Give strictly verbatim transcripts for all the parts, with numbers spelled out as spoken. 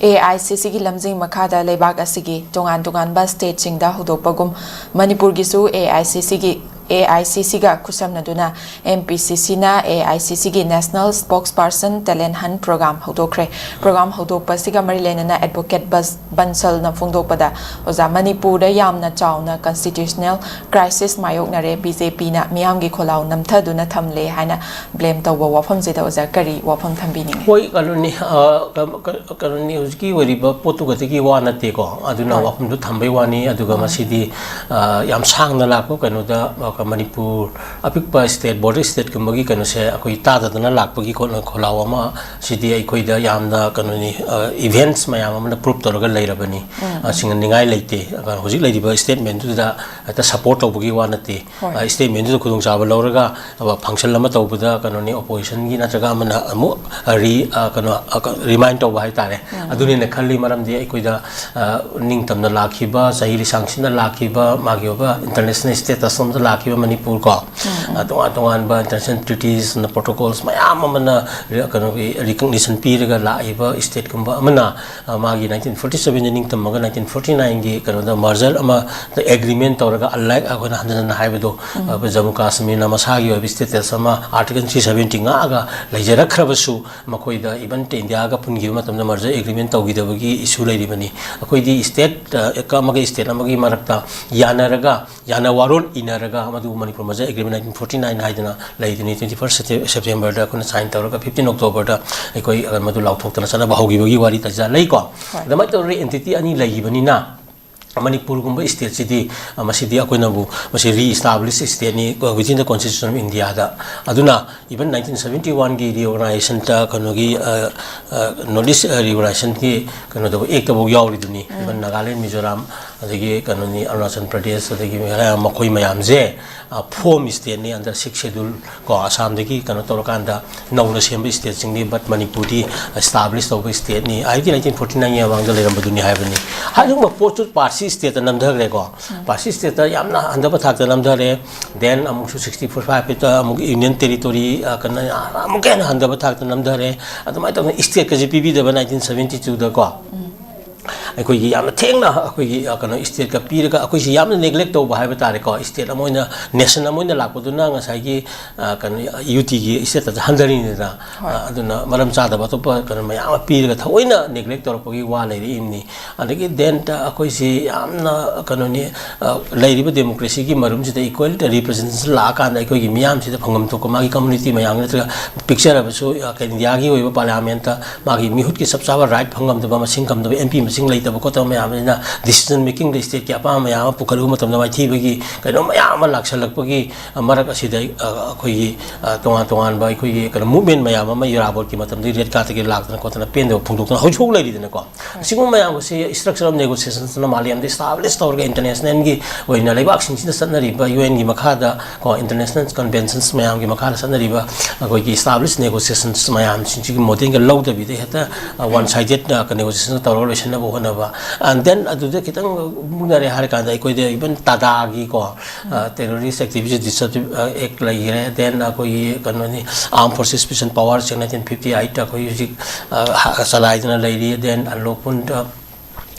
A I C ꯁꯤꯒꯤ ꯂꯝꯖꯤꯡ ꯃꯈꯥꯗ ꯂꯩꯕꯥꯛ ꯑꯁꯤꯒꯤ ꯇꯣꯉꯥꯟ ꯇꯣꯉꯥꯟꯕ ꯁ꯭ꯇꯦꯠꯁꯤꯡꯗ ꯍꯧꯗꯣꯛꯄꯒꯨꯝ, ꯃꯅꯤꯄꯨꯔꯒꯤꯁꯨ ꯑꯦ ꯑꯥꯏ ꯁꯤ ꯁꯤꯒꯤ, ꯑꯦ ꯑꯥꯏ ꯁꯤ ꯁꯤꯒ ꯈꯨꯠꯁꯝꯅꯗꯨꯅ ꯑꯦꯝ ꯄꯤ ꯁꯤ ꯁꯤꯅ ꯑꯦ ꯑꯥꯏ ꯁꯤ ꯁꯤꯒꯤ National Spokesperson Talent Hunt Program ꯍꯧꯗꯣꯛꯈ꯭ꯔꯦ꯫ ꯄ꯭ꯔꯣꯒ꯭ꯔꯥꯝ ꯍꯧꯗꯣꯛꯄꯁꯤꯒ ꯃꯔꯤ ꯂꯩꯅꯅ ꯑꯦꯗꯚꯣꯀꯦꯠ ꯕꯟꯁꯜꯅ ꯐꯣꯡꯗꯣꯛꯄꯗ, ꯑꯣꯖꯥ, ꯃꯅꯤꯄꯨꯔꯗ ꯌꯥꯝꯅ ꯆꯥꯎꯅ ꯀꯟꯁꯇꯤꯇ꯭ꯌꯨꯁꯅꯦꯜ ꯀ꯭ꯔꯥꯏꯁꯤꯁ ꯃꯥꯌꯣꯛꯅꯔꯦ, ꯕꯤ ꯖꯦ ꯄꯤꯅ ꯃꯤꯌꯥꯝꯒꯤ ꯈꯣꯜꯂꯥꯎ ꯅꯝꯊꯗꯨꯅ ꯊꯝꯂꯦ ꯍꯥꯏꯅ ꯕ꯭ꯂꯦꯝ ꯇꯧꯕ ꯋꯥꯐꯝꯁꯤꯗ ꯑꯣꯖꯥ ꯀꯔꯤ ꯋꯥꯐꯝ ꯊꯝꯕꯤꯅꯤꯡꯉꯤ? ꯍꯣꯏ, ꯀꯩꯅꯣꯅꯤ, ꯑ, ꯀ-, ꯀ-, ꯀꯩꯅꯣꯅꯤ, ꯍꯧꯖꯤꯛꯀꯤ ꯑꯣꯏꯔꯤꯕ ꯄꯣꯠꯇꯨ ꯈꯛꯇꯒꯤ ꯋꯥ ꯅꯠꯇꯦꯀꯣ꯫ ꯑꯗꯨꯅ ꯍꯣꯏ꯫ ꯋꯥꯐꯝꯗꯨ ꯊꯝꯕꯩ ꯋꯥꯅꯤ꯫ ꯑꯗꯨꯒ ꯎꯝ꯫ ꯃꯁꯤꯗꯤ, ꯑ, ꯌꯥꯝ ꯁꯥꯡꯅ ꯂꯥꯛꯄ ꯀꯩꯅꯣꯗ, ꯑ, ꯃꯅꯤꯄꯨꯔ ꯑꯄꯤꯛꯄ ꯁ꯭ꯇꯦꯠ, ꯕꯣꯔꯗꯔ ꯁ꯭ꯇꯦꯠꯀꯨꯝꯕꯒꯤ ꯀꯩꯅꯣꯁꯦ ꯑꯩꯈꯣꯏ ꯇꯥꯗꯗꯅ ꯂꯥꯛꯄꯒꯤ ꯈꯣꯠꯅ-, ꯈꯣꯜꯂꯥꯎ ꯑꯃ, ꯁꯤꯗꯤ ꯑꯩꯈꯣꯏꯗ ꯌꯥꯝꯅ ꯀꯩꯅꯣꯅꯤ, ꯑ, ꯏꯚꯦꯟꯠꯁ ꯃꯌꯥꯝ ꯑꯃꯅ ꯄ꯭ꯔꯨꯞ ꯇꯧꯔꯒ ꯂꯩꯔꯕꯅꯤ꯫ ꯎꯝ꯫ ꯑ, ꯁꯤꯡꯅꯅꯤꯡꯉꯥꯏ ꯂꯩꯇꯦ꯫ ꯑ, ꯍꯧꯖꯤꯛ ꯂꯩꯔꯤꯕ ꯁ꯭ꯇꯦꯠꯃꯦꯟꯗꯨꯗ ꯍꯦꯛꯇ ꯁꯄꯣꯔꯠ ꯇꯧꯕꯒꯤ ꯋꯥ ꯅꯠꯇꯦ꯫ ꯍꯣꯏ꯫ ꯑ, ꯁ꯭ꯇꯦꯠꯃꯦꯟꯗꯨꯗ ꯈꯨꯗꯣꯡꯆꯥꯕ ꯂꯧꯔꯒ, ꯑ, ꯐꯪꯁꯟ ꯑꯃ ꯇꯧꯕꯗ ꯀꯩꯅꯣꯅꯤ, ꯑꯣꯄꯣꯖꯤꯁꯟꯒꯤ ꯅꯠꯇ꯭ꯔꯒ ꯑꯃꯅ ꯑꯃꯨꯛ, ꯑ, ꯔꯤ-, ꯑ, ꯀꯩꯅꯣ, ꯑ, ꯀ-, ꯔꯤꯃꯥꯏꯟ ꯇꯧꯕ ꯍꯥꯏꯇꯥꯔꯦ꯫ ꯎꯝ꯫ ꯑꯗꯨꯅꯦꯅ ꯈꯜꯂꯤ, ꯃꯔꯝꯗꯤ ꯑꯩꯈꯣꯏꯗ, ꯑ, ꯅꯤꯡꯇꯝꯅ ꯂꯥꯛꯈꯤꯕ, ꯆꯍꯤ ꯂꯤꯁꯥꯡꯁꯤꯠꯅ ꯂꯥꯛꯈꯤꯕ, ꯃꯥꯒꯤ ꯑꯣꯏꯕ ꯏꯟꯇꯔꯅꯦꯁꯅꯦꯜ ꯁ꯭ꯇꯦꯇꯁ ꯑꯃꯗ ꯂꯥꯛꯈꯤꯕ ꯃꯅꯤꯄꯨꯔ ꯀꯣ, ꯎꯝ, ꯎꯝ꯫ ꯑ, ꯇꯣꯉꯥꯟ ꯇꯣꯉꯥꯟꯕ ꯏꯟꯇꯔꯅꯦꯁꯅꯦꯜ ꯇ꯭ꯔꯤꯇꯤꯁ, ꯄ꯭ꯔꯣꯇꯣꯀꯣꯜꯁ ꯃꯌꯥꯝ ꯑꯃꯅ ꯔꯤ-, ꯀꯩꯅꯣꯒꯤ ꯔꯤꯀꯣꯛꯅꯤꯁꯟ ꯄꯤꯔꯒ ꯂꯥꯛꯏꯕ ꯁ꯭ꯇꯦꯠꯀꯨꯝꯕ ꯑꯃꯅ, ꯑ, ꯃꯥꯒꯤ ꯅꯥꯏꯟꯇꯤꯟ ꯐꯣꯔꯇꯤ ꯁꯕꯦꯟꯗ ꯅꯤꯡꯇꯝꯃꯒ ꯅꯥꯏꯟꯇꯤꯟ ꯐꯣꯔꯇꯤ ꯅꯥꯏꯟꯒꯤ ꯀꯩꯅꯣꯗ ꯃꯔꯖꯔ ꯑꯃ ꯑꯦꯒ꯭ꯔꯤꯃꯦꯟ ꯇꯧꯔꯒ, unlike ꯑꯩꯈꯣꯏꯅ ꯍꯟꯖꯟ ꯍꯟꯅ ꯍꯥꯏꯕꯗꯣ, ꯎꯝ꯫ ꯑ, ꯖꯝꯃꯨ ꯀꯥꯁꯃꯤꯔꯅ ꯃꯁꯥꯒꯤ ꯑꯣꯏꯕ ꯁ꯭ꯇꯦꯇꯁ ꯑꯃ ꯑꯥꯔꯇꯤꯀꯜ ꯊ꯭ꯔꯤ ꯁꯕꯦꯟꯇꯤ ꯉꯥꯛꯑꯒ ꯂꯩꯖꯔꯛꯈ꯭ꯔꯕꯁꯨ, ꯃꯈꯣꯏꯗ ꯏꯚꯟ ꯏꯟꯗꯤꯌꯥꯒ ꯄꯨꯟꯈꯤꯕ ꯃꯇꯝꯗ ꯃꯔꯖꯔ ꯑꯦꯒ꯭ꯔꯤꯃꯦꯟ ꯇꯧꯈꯤꯗꯕꯒꯤ ꯏꯁꯨ ꯂꯩꯔꯤꯕꯅꯤ꯫ ꯑꯩꯈꯣꯏꯗꯤ ꯁ꯭ꯇꯦꯠ, ꯑ, ꯑꯃꯒ ꯁ꯭ꯇꯦꯠ ꯑꯃꯒꯤ ꯃꯔꯛꯇ ꯌꯥꯅꯔꯒ, ꯌꯥꯅ ꯋꯥꯔꯣꯜ ꯏꯅꯔꯒ, ꯃꯗꯨ Manipur merger agreement nineteen forty nine ꯍꯥꯏꯗꯅ ꯂꯩꯗꯨꯅꯤ, ꯇ꯭ꯋꯦꯟꯇꯤ ꯐꯥꯔꯁ ꯁꯦꯞꯇꯦꯝꯕꯔꯗ ꯑꯩꯈꯣꯏꯅ ꯁꯥꯏꯟ ꯇꯧꯔꯒ, ꯐꯤꯐꯇꯤꯟ ꯑꯣꯛꯇꯣꯕꯔꯗ ꯑꯩꯈꯣꯏ, ꯑ, ꯃꯗꯨ ꯂꯥꯎꯊꯣꯛꯇꯅ ꯆꯠꯅꯕ ꯍꯧꯈꯤꯕꯒꯤ ꯋꯥꯔꯤ ꯇꯥꯖ ꯂꯩꯀꯣ꯫ ꯍꯣꯏ꯫ ꯑꯗꯨꯃꯥꯏꯅ ꯇꯧꯔꯒ ꯑꯦꯟꯇꯤꯇꯤ ꯑꯅꯤ ꯂꯩꯈꯤꯕꯅꯤꯅ, ꯃꯅꯤꯄꯨꯔꯒꯨꯝꯕ ꯁ꯭ꯇꯦꯠꯁꯤꯗꯤ, ꯑ, ꯃꯁꯤꯗꯤ ꯑꯩꯈꯣꯏꯅꯕꯨ ꯃꯁꯤ ꯔꯤ ꯏꯁꯇꯥꯕ꯭ꯂꯤꯁ ꯁ꯭ꯇꯦꯠꯅꯤ within the Constitution of India ꯗ꯫ ꯑꯗꯨꯅ ꯏꯚꯟ ꯅꯥꯏꯟꯇꯤꯟ ꯁꯕꯦꯟꯇꯤ ꯋꯥꯟꯒꯤ ꯔꯤꯑꯣꯔꯒꯅꯥꯏꯖꯦꯁꯟꯗ ꯀꯩꯅꯣꯒꯤ, ꯑ, ꯑ, ꯅꯣꯔꯠ ꯏꯁ, ꯑ, ꯔꯤꯑꯣꯔꯒꯅꯥꯏꯖꯦꯁꯟꯒꯤ ꯀꯩꯅꯣꯗꯕꯨ, ꯑꯦꯛꯇꯕꯨ ꯌꯥꯎꯔꯤꯗꯨꯅꯤ꯫ ꯎꯝ꯫ ꯏꯚꯟ ꯅꯥꯒꯥꯂꯦꯟ, ꯃꯤꯖꯣꯔꯥꯝ, ꯑꯗꯒꯤ ꯀꯩꯅꯣꯅꯤ, ꯑꯔꯨꯅꯥꯆꯜ ꯄ꯭ꯔꯗꯦꯁ, ꯑꯗꯒꯤ ꯃꯦꯘꯥꯂꯌꯥ, ꯃꯈꯣꯏ ꯃꯌꯥꯝꯁꯦ ꯐꯣꯝ ꯁ꯭ꯇꯦꯠꯅꯤ under Sixth Schedule ꯀꯣ, ꯑꯁꯥꯝꯗꯒꯤ ꯀꯩꯅꯣ ꯇꯧꯔꯀꯥꯟꯗ ꯅꯧꯅ ꯁꯦꯝꯕ ꯁ꯭ꯇꯦꯠꯁꯤꯡꯅꯤ, but ꯃꯅꯤꯄꯨꯔꯗꯤ establish ꯇꯧꯕ ꯁ꯭ꯇꯦꯠꯅꯤ, ꯑꯥꯏꯇꯤꯟ ꯅꯥꯏꯟꯇꯤꯟ ꯐꯣꯔꯇꯤ ꯅꯥꯏꯟꯒꯤ ꯃꯃꯥꯡꯗ ꯂꯩꯔꯝꯕꯗꯨꯅꯤ ꯍꯥꯏꯕꯅꯤ꯫ ꯑꯗꯨꯒꯨꯝꯕ ꯄꯣꯠꯁꯨ ꯄꯥꯔꯁꯤ ꯁ꯭ꯇꯦꯠꯇ ꯅꯝꯊꯈ꯭ꯔꯦꯀꯣ꯫ ꯄꯥꯔꯁꯤ ꯁ꯭ꯇꯦꯠꯇ ꯌꯥꯝꯅ ꯍꯟꯊꯕ ꯊꯥꯛꯇ ꯅꯝꯊꯔꯦ꯫ Then ꯑꯃꯨꯛꯁꯨ ꯁꯤꯛꯁꯇꯤ ꯐꯣꯔ ꯐꯥꯏꯚꯇ ꯑꯃꯨꯛ ꯌꯨꯅꯤꯌꯟ ꯇꯦꯔꯤꯇꯣꯔꯤ, ꯑ, ꯀꯩꯅꯣ, ꯑꯃꯨꯛꯀ ꯍꯦꯟꯅ ꯍꯟꯊꯕ ꯊꯥꯛꯇ ꯅꯝꯊꯔꯦ꯫ ꯑꯗꯨꯃꯥꯏꯅ ꯇꯧꯗꯅ ꯁ꯭ꯇꯦꯠꯀꯁꯦ ꯄꯤꯕꯤꯗꯕ ꯅꯥꯏꯟꯇꯤꯟ ꯁꯕꯦꯟꯇꯤ ꯇꯨꯗꯀꯣ꯫ ꯑꯩꯈꯣꯏꯒꯤ ꯌꯥꯝꯅ ꯊꯦꯡꯅ ꯑꯩꯈꯣꯏꯒꯤ, ꯑ, ꯀꯩꯅꯣ, ꯁ꯭ꯇꯦꯠꯀ ꯄꯤꯔꯒ ꯑꯩꯈꯣꯏꯁꯤ ꯌꯥꯝꯅ neglect ꯇꯧꯕ ꯍꯥꯏꯕ ꯇꯥꯔꯦꯀꯣ꯫ ꯁ꯭ꯇꯦꯠ ꯑꯃ ꯑꯣꯏꯅ, ꯅꯦꯁꯟ ꯑꯃ ꯑꯣꯏꯅ ꯂꯥꯛꯄꯗꯨꯅ ꯉꯁꯥꯏꯒꯤ, ꯑ, ꯀꯩꯅꯣ, ꯌꯨ ꯇꯤꯒꯤ ꯁ꯭ꯇꯦꯇꯁꯇ ꯍꯟꯊꯔꯤꯅꯤꯗꯅ꯫ ꯍꯣꯏ꯫ ꯑ, ꯑꯗꯨꯅ ꯃꯔꯝ ꯆꯥꯗꯕ ꯑꯇꯣꯞꯄ ꯀꯩꯅꯣ ꯃꯌꯥꯝ ꯑꯃ ꯄꯤꯔꯒ ꯊꯑꯣꯏꯅ neglect ꯇꯧꯔꯛꯄꯒꯤ ꯋꯥ ꯂꯩꯔꯛꯏꯕꯅꯤ꯫ ꯑꯗꯒꯤ then ꯑꯩꯈꯣꯏꯁꯤ ꯌꯥꯝꯅ ꯀꯩꯅꯣꯅꯤ, ꯑ, ꯂꯩꯔꯤꯕ ꯗꯦꯃꯣꯀ꯭ꯔꯦꯁꯤꯒꯤ ꯃꯔꯨꯝꯁꯤꯗ equal representation ꯂꯥꯛꯑꯀꯥꯟꯗ ꯑꯩꯈꯣꯏꯒꯤ ꯃꯤꯌꯥꯝꯁꯤꯗ ꯐꯪꯐꯝ ꯊꯣꯛꯄ ꯃꯥꯒꯤ community ꯃꯌꯥꯝ ꯅꯠꯇ꯭ꯔꯒ ꯄꯤꯛꯆꯔꯕꯁꯨ, ꯑ, ꯏꯟꯗꯤꯌꯥꯒꯤ ꯑꯣꯏꯕ ꯄꯥꯔꯂꯤꯌꯥꯃꯦꯟꯇ ꯃꯥꯒꯤ ꯃꯤꯍꯨꯠꯀꯤ ꯆꯞ ꯆꯥꯕ ꯔꯥꯏꯠ ꯐꯪꯉꯝꯗꯕ, ꯃꯁꯤꯡ ꯈꯝꯗꯕ, ꯑꯦꯝ ꯄꯤ ꯃꯁꯤꯡ ꯂꯩꯇꯕ ꯈꯣꯠꯇꯕ ꯃꯌꯥꯝ ꯑꯁꯤꯅ decision makingꯗ ꯁ꯭ꯇꯦꯠꯀꯤ ꯑꯄꯥꯝꯕ ꯃꯌꯥꯝ ꯑꯃ ꯄꯨꯈꯠꯂꯨꯕ ꯃꯇꯝꯗ ꯃꯥꯏꯊꯤꯕꯒꯤ ꯀꯩꯅꯣ ꯃꯌꯥꯝ ꯑꯃ ꯂꯥꯛꯁꯜꯂꯛꯄꯒꯤ, ꯑ, ꯃꯔꯛ ꯑꯁꯤꯗ, ꯑ, ꯑꯩꯈꯣꯏꯒꯤ, ꯑ, ꯇꯣꯉꯥꯟ ꯇꯣꯉꯥꯟꯕ ꯑꯩꯈꯣꯏꯒꯤ ꯀꯩꯅꯣ movement ꯃꯌꯥꯝ ꯑꯃ ꯏꯔꯥꯕꯣꯠꯀꯤ ꯃꯇꯝꯗꯒꯤ ꯔꯦꯠ ꯀꯥꯔꯠꯇꯒꯤ ꯂꯥꯛꯇꯅ ꯈꯣꯠꯇꯅ ꯄꯦꯟꯗꯕ ꯐꯣꯡꯗꯣꯛꯇꯅ ꯍꯧꯖꯤꯛ ꯐꯥꯎ ꯂꯩꯔꯤꯗꯅꯀꯣ꯫ ꯑꯁꯤꯒꯨꯝꯕ ꯃꯌꯥꯝ ꯑꯁꯤ structure of negotiationsꯅ ꯃꯥꯂꯦꯝꯗ establish ꯇꯧꯔꯒ internationalꯒꯤ ꯑꯣꯏꯅ ꯂꯩꯕꯥꯛꯁꯤꯡꯁꯤꯅ ꯆꯠꯅꯔꯤꯕ ꯌꯨ ꯑꯦꯟꯒꯤ ꯃꯈꯥꯗ ꯀꯣ, international conventions ꯃꯌꯥꯝꯒꯤ ꯃꯈꯥꯗ ꯆꯠꯅꯔꯤꯕ ꯑꯩꯈꯣꯏꯒꯤ established negotiations ꯃꯌꯥꯝꯁꯤꯡꯁꯤꯒꯤ modelꯒ ꯂꯧꯗꯕꯤꯗ ꯍꯦꯛꯇ, ꯑ, one sided, ꯑ, negotiation ꯇꯧꯔꯒ ꯂꯣꯏꯁꯤꯟꯅꯕ ꯍꯣꯠꯅꯕ꯫ And then ꯑꯗꯨꯗ ꯈꯤꯇꯪ ꯃꯨꯛꯅꯔꯦ ꯍꯥꯏꯔꯀꯥꯟꯗ ꯑꯩꯈꯣꯏꯗ even ꯇꯥꯗꯥꯒꯤ ꯀꯣ, ꯑ, terrorist activity disruptive, ꯑ, act ꯂꯩꯈ꯭ꯔꯦ꯫ Then ꯑꯩꯈꯣꯏꯒꯤ ꯀꯩꯅꯣꯅꯤ, Armed Forces Special Powers Act nineteen fifty eight, ꯑꯩꯈꯣꯏ ꯍꯧꯖꯤꯛ, ꯑ, ꯍ-, ꯆꯂꯥꯏꯗꯅ ꯂꯩꯔꯤ꯫ Then unlawful, ꯑ,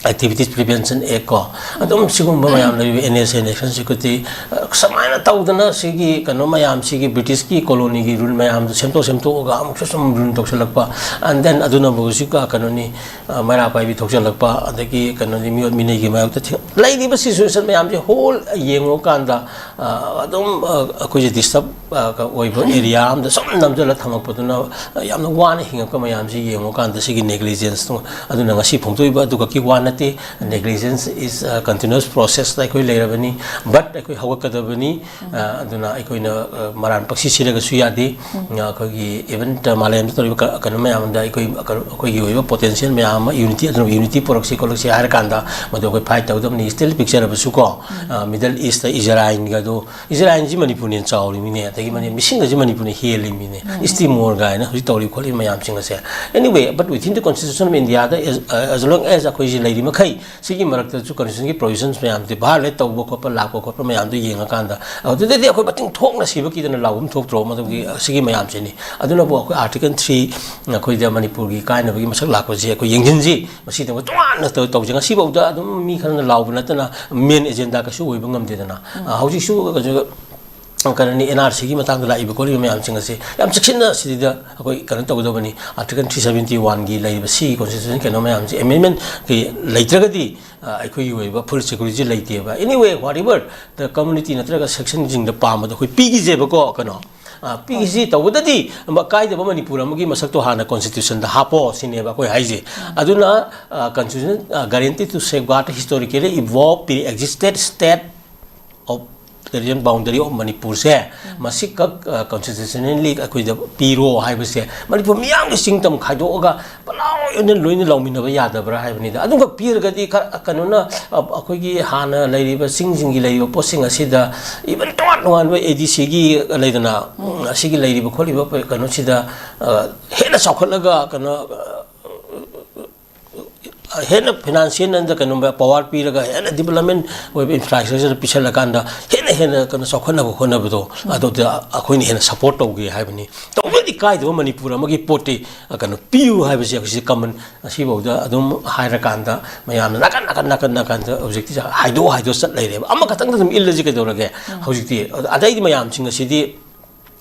Activities Prevention Act ꯀꯣ, ꯑꯗꯨꯝ ꯁꯤꯒꯨꯝꯕ ꯃꯌꯥꯝ ꯂꯩꯔꯤꯕ, N S A, National Security, ꯑ, ꯁꯨꯃꯥꯏꯅ ꯇꯧꯗꯅ ꯁꯤꯒꯤ ꯀꯩꯅꯣ ꯃꯌꯥꯝꯁꯤꯒꯤ Britishꯀꯤ colonyꯒꯤ rule ꯃꯌꯥꯝꯗꯣ ꯁꯦꯝꯗꯣꯛ ꯁꯦꯝꯗꯣꯛꯑꯒ ꯑꯃꯨꯛꯁꯨ ꯁꯨꯝ rule ꯇꯧꯁꯜꯂꯛꯄ, and then ꯑꯗꯨꯅꯕꯨ ꯍꯧꯖꯤꯛ, ꯑ, ꯀꯩꯅꯣꯅꯤ, ꯑ, ꯃꯩꯔꯥ ꯄꯥꯏꯕꯤ ꯊꯣꯛꯆꯜꯂꯛꯄ, ꯑꯗꯒꯤ ꯀꯩꯅꯣꯅꯤ, ꯃꯤꯑꯣꯠ ꯃꯤꯅꯩꯒꯤ ꯃꯥꯌꯣꯛꯇ ꯊꯦꯡ-, ꯂꯩꯔꯤꯕ situation ꯃꯌꯥꯝꯁꯦ whole ꯌꯦꯡꯉꯨꯀꯥꯟꯗ, ꯑ, ꯑꯗꯨꯝ, ꯑ, ꯑꯩꯈꯣꯏꯁꯦ disturb, ꯑ, ꯑꯣꯏꯕ area ꯑꯃꯗ ꯁꯨꯝ ꯅꯝꯁꯤꯜꯂ ꯊꯝꯃꯛꯄꯗꯨꯅ, ꯑ, ꯌꯥꯝꯅ ꯋꯥꯅ ꯍꯤꯡꯉꯛꯄ ꯃꯌꯥꯝꯁꯤ ꯌꯦꯡꯉꯨꯀꯥꯟꯗ ꯁꯤꯒꯤ negligenceꯇꯣ, ꯑꯗꯨꯅ ꯉꯁꯤ ꯐꯣꯡꯗꯣꯛꯏꯕ ꯑꯗꯨ ꯈꯛꯀꯤ ꯋꯥ ꯅꯠꯇꯦ꯫ Negligence is a continuous process ꯇ ꯑꯩꯈꯣꯏ ꯂꯩꯔꯕꯅꯤ꯫ But ꯑꯩꯈꯣꯏ ꯍꯧꯒꯠꯀꯗꯕꯅꯤ꯫ ꯑ, ꯑꯗꯨꯅ ꯑꯩꯈꯣꯏꯅ, ꯑ, ꯃꯔꯥꯟ ꯄꯪꯁꯤ ꯁꯤꯔꯒꯁꯨ ꯌꯥꯗꯦ꯫ ꯑ, ꯑꯩꯈꯣꯏꯒꯤ even ꯇ ꯃꯥꯂꯦꯝꯗ ꯇꯧꯔꯤꯕ ꯀ-, ꯀꯩꯅꯣ ꯃꯌꯥꯝꯗ ꯑꯩꯈꯣꯏ, ꯑꯩꯈꯣꯏꯒꯤ ꯑꯣꯏꯕ potential ꯃꯌꯥꯝ ꯑꯃ unity, ꯑꯗꯨꯅ unity ꯄꯨꯔꯛꯁꯤ ꯈꯣꯠꯂꯛꯁꯤ ꯍꯥꯏꯔ ꯀꯥꯟꯗ ꯃꯗꯨ ꯑꯩꯈꯣꯏ fight ꯇꯧꯒꯗꯕꯅꯤ꯫ Still ꯄꯤꯛꯆꯔꯕꯁꯨ ꯀꯣ, ꯑ, Middle East ꯇ ꯏꯖꯔꯥꯏꯜꯒꯗꯣ, ꯏꯖꯔꯥꯏꯜꯁꯤ ꯃꯅꯤꯄꯨꯔꯅ ꯍꯦꯟꯅ ꯆꯥꯎꯔꯤꯃꯤꯅꯦ, ꯑꯗꯒꯤ ꯃꯅꯤ-, ꯃꯤꯁꯤꯡꯒꯁꯤ ꯃꯅꯤꯄꯨꯔꯅ ꯍꯦꯜꯂꯤꯃꯤꯅꯦ꯫ ꯏꯁ ꯇꯤꯃꯣꯔ ꯀꯥꯏꯅ ꯍꯧꯖꯤꯛ ꯇꯧꯔꯤꯕ ꯈꯣꯠꯂꯤꯕ ꯃꯌꯥꯝꯁꯤꯡ ꯑꯁꯦ꯫ Anyway, but within the constitution of India the as, as long as ꯑꯩꯈꯣꯏꯁꯤ ꯂꯩꯔꯤ ꯃꯈꯩ, ꯁꯤꯒꯤ ꯃꯔꯛꯇꯁꯨ constitution ꯒꯤ provisions ꯃꯌꯥꯝꯁꯦ violate ꯇꯧꯕ ꯈꯣꯠꯄ, ꯂꯥꯛꯄ ꯈꯣꯠꯄ ꯃꯌꯥꯝꯗꯣ ꯌꯦꯡꯉꯀꯥꯟꯗ, ꯑꯗꯨꯗꯗꯤ ꯑꯩꯈꯣꯏ ꯃꯇꯤꯡ ꯊꯣꯛꯅ ꯁꯤꯕ ꯀꯤꯗꯅ ꯂꯥꯎꯐꯝ ꯊꯣꯛꯇ꯭ꯔꯣ? ꯃꯗꯨꯒꯤ, ꯑ, ꯁꯤꯒꯤ ꯃꯌꯥꯝꯁꯤꯅꯤ꯫ ꯑꯗꯨꯅꯕꯨ ꯑꯩꯈꯣꯏ Article three ꯑꯩꯈꯣꯏꯗ ꯃꯅꯤꯄꯨꯔꯒꯤ ꯀꯥꯏꯅꯕꯒꯤ ꯃꯁꯛ ꯂꯥꯛꯄꯁꯦ ꯑꯩꯈꯣꯏ ꯌꯦꯡꯁꯤꯟꯁꯤ꯫ ꯃꯁꯤꯗ ꯇꯣꯉꯥꯟꯅ ꯇꯧ-, ꯇꯧꯁꯦ꯫ ꯉꯁꯤꯐꯥꯎꯗ ꯑꯗꯨꯝ ꯃꯤ ꯈꯔꯅ ꯂꯥꯎꯕ ꯅꯠꯇꯅ main agenda ꯀꯩꯁꯨ ꯑꯣꯏꯕ ꯉꯝꯗꯦꯗꯅ꯫ ꯑ, ꯍꯧꯖꯤꯛꯁꯨ ꯀꯩꯅꯣ, ꯀꯩꯅꯣꯅꯤ, N R C ꯒꯤ ꯃꯇꯥꯡꯗ ꯂꯥꯛꯏꯕ ꯈꯣꯠꯂꯤꯕ ꯃꯌꯥꯝꯁꯤꯡ ꯑꯁꯦ ꯌꯥꯝ ꯆꯦꯛꯁꯤꯟꯅ ꯁꯤꯗ ꯑꯩꯈꯣꯏ ꯀꯩꯅꯣ ꯇꯧꯒꯗꯕꯅꯤ꯫ Article three seventy one ꯒꯤ ꯂꯩꯔꯤꯕ ꯁꯤꯒꯤ constitution ꯀꯩꯅꯣ ꯃꯌꯥꯝꯁꯦ amendment ꯀꯤ ꯂꯩꯇ꯭ꯔꯒꯗꯤ, ꯑ, ꯑꯩꯈꯣꯏꯒꯤ ꯑꯣꯏꯕ full security ꯂꯩꯇꯦꯕ꯫ Anyway, whatever the community ꯅꯠꯇ꯭ꯔꯒ section ꯁꯤꯡꯗ ꯄꯥꯝꯕꯗꯣ ꯑꯩꯈꯣꯏ ꯄꯤꯈꯤꯁꯦꯕꯀꯣ, ꯀꯩꯅꯣ, ꯑ, ꯄꯤꯈꯤꯁꯤ꯫ ꯇꯧꯕꯗꯗꯤ ꯑꯃ ꯀꯥꯏꯗꯕ ꯃꯅꯤꯄꯨꯔ ꯑꯃꯒꯤ ꯃꯁꯛꯇꯣ ꯍꯥꯟꯅ constitution ꯗ ꯍꯥꯞꯄꯣ ꯁꯤꯅꯦꯕ ꯑꯩꯈꯣꯏ ꯍꯥꯏꯁꯦ꯫ ꯑꯗꯨꯅ, ꯑ, constitution, ꯑ, guarantee to safeguard historically evolved pre-existed state of territorial boundary of ꯃꯅꯤꯄꯨꯔꯁꯦ, ꯃꯁꯤꯈꯛ, ꯑ, constitutionally ꯑꯩꯈꯣꯏꯗ ꯄꯤꯔꯣ ꯍꯥꯏꯕꯁꯦ ꯃꯅꯤꯄꯨꯔ ꯃꯤꯌꯥꯝꯒꯤ ꯆꯤꯡ ꯇꯝ ꯈꯥꯏꯗꯣꯛꯑꯒ ꯄꯂꯥꯎ ꯑꯣꯏꯅ ꯂꯣꯏꯅ ꯂꯧꯃꯤꯟꯅꯕ ꯌꯥꯗꯕ꯭ꯔꯥ ꯍꯥꯏꯕꯅꯤꯗ꯫ ꯑꯗꯨꯒ ꯄꯤꯔꯒꯗꯤ ꯈꯔ ꯀꯩꯅꯣꯅ, ꯑ, ꯑꯩꯈꯣꯏꯒꯤ ꯍꯥꯟꯅ ꯂꯩꯔꯤꯕ ꯆꯤꯡꯁꯤꯡꯒꯤ ꯂꯩꯔꯤꯕ ꯄꯣꯠꯁꯤꯡ ꯑꯁꯤꯗ even ꯇꯣꯉꯥꯟ ꯇꯣꯉꯥꯟꯕ A D C ꯒꯤ ꯂꯩꯗꯅ, ꯎꯝ, ꯑꯁꯤꯒꯤ ꯂꯩꯔꯤꯕ ꯈꯣꯠꯂꯤꯕ ꯀꯩꯅꯣꯁꯤꯗ, ꯑ, ꯍꯦꯟꯅ ꯆꯥꯎꯈꯠꯂꯒ ꯀꯩꯅꯣ, ꯑ, ꯍꯦꯟꯅ financial ꯑꯦꯟꯗ ꯀꯩꯅꯣ power ꯄꯤꯔꯒ ꯍꯦꯟꯅ development ꯑꯣꯏꯕ infrastructure ꯄꯤꯁꯜꯂꯀꯥꯟꯗ ꯍꯦꯟꯅ ꯍꯦꯟꯅ ꯀꯩꯅꯣ ꯆꯥꯎꯈꯠꯅꯕ ꯍꯣꯠꯅꯕꯗꯣ, ꯑꯗꯨꯗ ꯑꯩꯈꯣꯏꯅ ꯍꯦꯟꯅ support ꯇꯧꯒꯦ ꯍꯥꯏꯕꯅꯤ꯫ ꯇꯧꯕꯗꯤ ꯀꯥꯏꯗꯕ ꯃꯅꯤꯄꯨꯔ ꯑꯃꯒꯤ ꯄꯣꯠꯇꯤ, ꯑ, ꯀꯩꯅꯣ ꯄꯤꯌꯨ ꯍꯥꯏꯕꯁꯦ ꯑꯩꯈꯣꯏꯁꯤ common ꯉꯁꯤꯐꯥꯎꯗ ꯑꯗꯨꯝ ꯍꯥꯏꯔꯀꯥꯟꯗ ꯃꯌꯥꯝꯅ ꯅꯥꯀꯟ, ꯅꯥꯀꯟ, ꯅꯥꯀꯟ, ꯅꯥꯀꯟꯗ ꯍꯧꯖꯤꯛꯇꯤ ꯍꯥꯏꯗꯣꯛ, ꯍꯥꯏꯗꯣꯛ ꯆꯠ ꯂꯩꯔꯦꯕ꯫ ꯑꯃꯈꯛꯇꯪꯗ ꯑꯗꯨꯝ ꯏꯜꯂꯁꯤ ꯀꯩꯗꯧꯔꯒꯦ? ꯍꯧꯖꯤꯛꯇꯤ ꯑꯗꯩꯗꯤ ꯃꯌꯥꯝꯁꯤꯡ ꯑꯁꯤꯗꯤ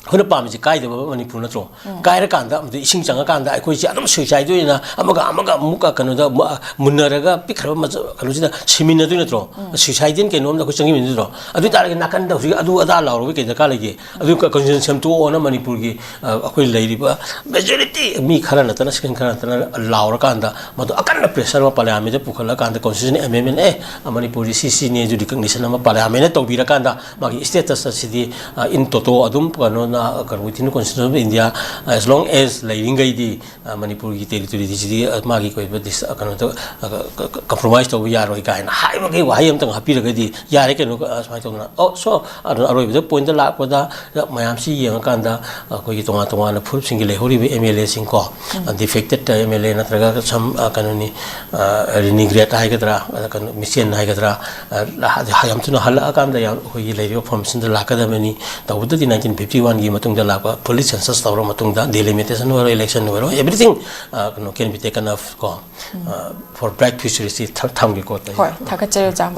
ꯑꯩꯈꯣꯏꯅ ꯄꯥꯝꯃꯤꯁꯦ ꯀꯥꯏꯗꯕ ꯃꯅꯤꯄꯨꯔ ꯅꯠꯇ꯭ꯔꯣ? ꯀꯥꯏꯔꯀꯥꯟꯗ ꯑꯃꯗ ꯏꯁꯤꯡ ꯆꯪꯉꯀꯥꯟꯗ ꯑꯩꯈꯣꯏꯁꯦ ꯑꯗꯨꯝ suicide ꯑꯣꯏꯅ ꯑꯃꯒ ꯑꯃꯒ ꯑꯃꯨꯛꯀ ꯀꯩꯅꯣꯗ ꯃꯨ-, ꯃꯨꯟꯅꯔꯒ ꯄꯤꯛꯈ꯭ꯔꯕ ꯃꯆꯥ-, ꯀꯩꯅꯣꯁꯤꯗ ꯁꯤꯃꯤꯟꯅꯗꯣꯏ ꯅꯠꯇ꯭ꯔꯣ? Suicidal ꯀꯩꯅꯣꯝꯗ ꯑꯩꯈꯣꯏ ꯆꯪꯁꯤꯟꯃꯤꯟꯅꯗꯣꯏ ꯅꯠꯇ꯭ꯔꯣ? ꯑꯗꯨ ꯑꯣꯏ ꯇꯥꯔꯒꯗꯤ ꯅꯥꯀꯟꯗ ꯍꯧꯖꯤꯛ ꯑꯗꯨ ꯑꯗꯥ ꯂꯥꯎꯔꯨꯕꯒꯤ ꯀꯩ ꯗꯔꯀꯥꯔ ꯂꯩꯒꯦ? ꯑꯗꯨ ꯀ-, constitution ꯁꯦꯝꯗꯣꯛꯑꯣꯅ ꯃꯅꯤꯄꯨꯔꯒꯤ, ꯑ, ꯑꯩꯈꯣꯏ ꯂꯩꯔꯤꯕ majority ꯃꯤ ꯈꯔ ꯅꯠꯇꯅ, section ꯈꯔ ꯅꯠꯇꯅ ꯂꯥꯎꯔꯀꯥꯟꯗ ꯃꯗꯨ ꯑꯀꯟꯕ pressure ꯑꯃ parliament ꯗ ꯄꯨꯈꯠꯂꯀꯥꯟꯗ constitution amendment, ꯑꯦ, ꯃꯅꯤꯄꯨꯔꯗꯤ ꯁꯤ ꯁꯤꯅꯤ ꯑꯗꯨ recognition ꯑꯃ parliament ꯅ ꯇꯧꯕꯤꯔꯀꯥꯟꯗ ꯃꯥꯒꯤ status ꯑꯁꯤꯗꯤ, ꯑ, in toto ꯑꯗꯨꯝ ꯀꯩꯅꯣꯅ, ꯀꯩꯅꯣ, within constitution of India, as long as ꯂꯩꯔꯤꯉꯩꯗꯤ, ꯑ, ꯃꯅꯤꯄꯨꯔꯒꯤ territory ꯁꯤꯗꯤ, ꯑ, ꯃꯥꯒꯤ ꯑꯣꯏꯕ dis-, ꯑ, ꯀꯩꯅꯣꯗ, ꯑ, ꯀ-, ꯀ-, compromise ꯇꯧꯕ ꯌꯥꯔꯣꯏ ꯀꯥꯏꯅ ꯍꯥꯏꯕꯒꯤ ꯋꯥꯍꯩ ꯑꯃꯇꯪ ꯍꯥꯞꯄꯤꯔꯒꯗꯤ ꯌꯥꯔꯦ ꯀꯩꯅꯣ, ꯑ, ꯁꯨꯃꯥꯏꯅ ꯇꯧꯗꯅ꯫ ꯑꯣ, so, ꯑꯗꯨꯅ ꯑꯔꯣꯏꯕꯗ point ꯇ ꯂꯥꯛꯄꯗ, ꯑ, ꯃꯌꯥꯝꯁꯤ ꯌꯦꯡꯉꯀꯥꯟꯗ ꯑꯩꯈꯣꯏꯒꯤ ꯇꯣꯉꯥꯟ ꯇꯣꯉꯥꯟꯅ ꯐꯨꯔꯨꯞꯁꯤꯡꯒꯤ ꯂꯩꯍꯧꯔꯤꯕ M L A ꯁꯤꯡ ꯀꯣ, ꯑ, defected M L A ꯅꯠꯇ꯭ꯔꯒ some, ꯑ, ꯀꯩꯅꯣꯅꯤ, ꯑ, renegade ꯍꯥꯏꯒꯗ꯭ꯔꯥ, ꯑ, ꯀꯩꯅꯣ, ꯃꯤꯆꯦꯟ ꯍꯥꯏꯒꯗ꯭ꯔꯥ, ꯑ, ꯂ-, ꯌꯥꯝ ꯊꯨꯅ ꯍꯜꯂꯛꯑꯀꯥꯟꯗ ꯌꯥꯝ ꯑꯩꯈꯣꯏꯒꯤ ꯂꯩꯔꯤꯕ formation ꯗ ꯂꯥꯛꯀꯗꯕꯅꯤ꯫ ꯇꯧꯕꯗꯗꯤ nineteen fifty one ꯒꯤ ꯃꯇꯨꯡꯗ ꯂꯥꯛꯄ fully census ꯇꯧꯔ ꯃꯇꯨꯡꯗ delimitation ꯑꯣꯏꯔꯣ, election ꯑꯣꯏꯔꯣ, everything, ꯑ, ꯀꯩꯅꯣ, can be taken up ꯀꯣ, ꯑ, for bright future ꯁꯤ ꯊ-, ꯊꯝꯒꯦꯀꯣ꯫ ꯍꯣꯏ, ꯊꯥꯒꯠꯆꯔꯤ ꯑꯣꯖꯥ꯫